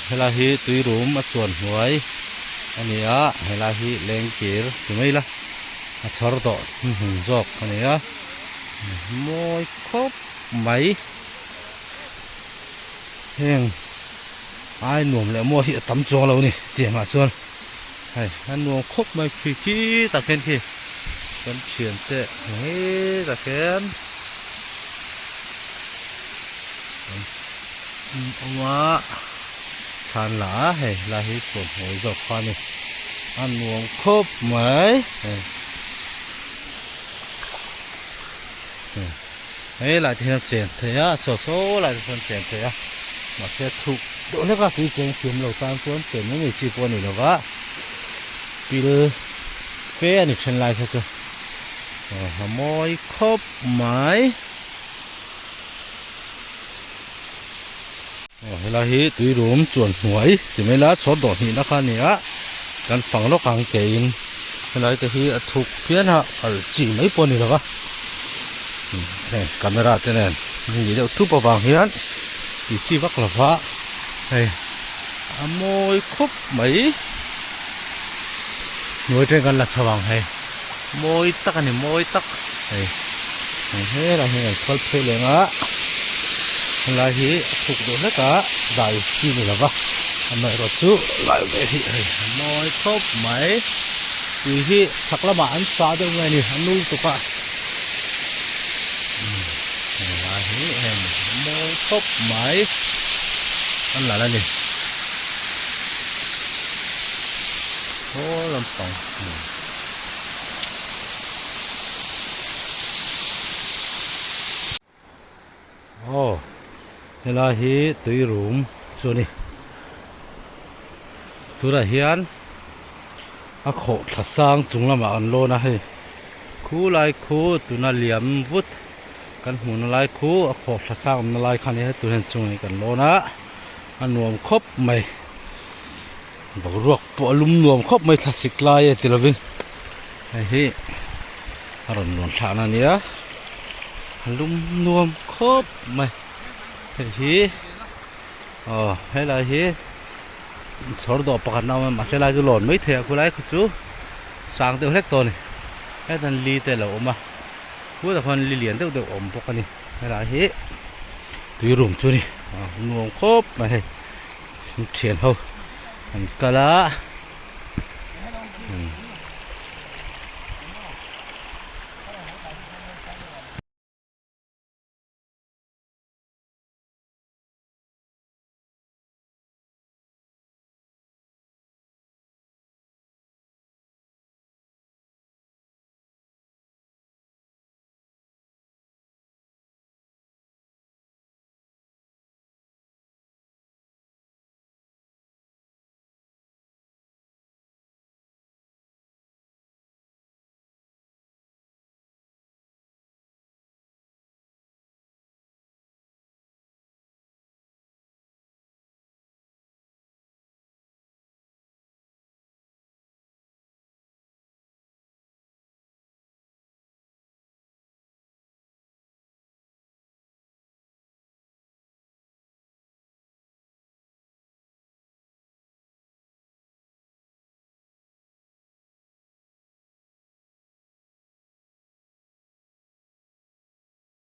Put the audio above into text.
Helai hi tui rum a chuan hnuai a ni a, helai hi lengkir ti mai ila a chhawr tawh hnuhnung zawk a ni a, mawi khawp mai. Heng ai nuam leh maw hi a tam chuang lo a ni tiang ah chuan hei a nuam khawp mai khi khi tak hian khi kan thiante ngei tak hian an awm a thlan lah a hei lai hi chhuan hnuai zawk kha a ni a nuam khawp mai hei. Hei lai te hian a chen thei a saw saw lai te chuan chen thei a mahse thuk deuh hlek a tui cheng thiam lo tan chuan chen mai mai chi pawh a ni lo va pil fe a ni then lai kha chu a mawi khawp mai. Aw helai hi tui rum chuan hnuai ti mai la chhawr dawh hnihna kha a ni a kan fang lawk ang keiin helai te hi a thuk phian a kal chi mai pawh a ni lo va heng camera te nen an nih deuh thup avang hian ti chi vak lo va hei a mawi khawp mai hnuai atangin kan la chho ang hei mawi tak a ni mawi tak hei helai hian kan khual phei leng a helai hi a thuk deuh hlek a dai chi ni lova amaherawh chu lai ve hi hei a mawi khawp mai tui hi chhak lamah an sah deuh nge ni a nul tuk a helai hi hei a mawi khawp mai a nalh a ni haw lampang. Aw helai hi tui rum chu a ni tunah hian a khawh thla sang chung lamah an lawn a hei khu lai khu tuna liam vut kan hmuhna lai khu a khawh thla sang awmna lai kha a ni a tun hian chungah hian kan lawn a a nuam khawp mai. Boruak pawh a lum nuam khawp mai thlasik lai e ti lovin hei hi a rawn nuam thlahna a nia a lum nuam khawp mai hei hi aw helai hi chhawr dawh pakhat na awm a mahse lai chu lawn mai thei a khulai kha chu sang deuh hlek tawh a ni hetan li te a lo awm a khutah khuan li lian deuh deuh a awm bawk a ni helai hi tui rum chu a ni nuam khawp mai hei. Thian ho an kal a.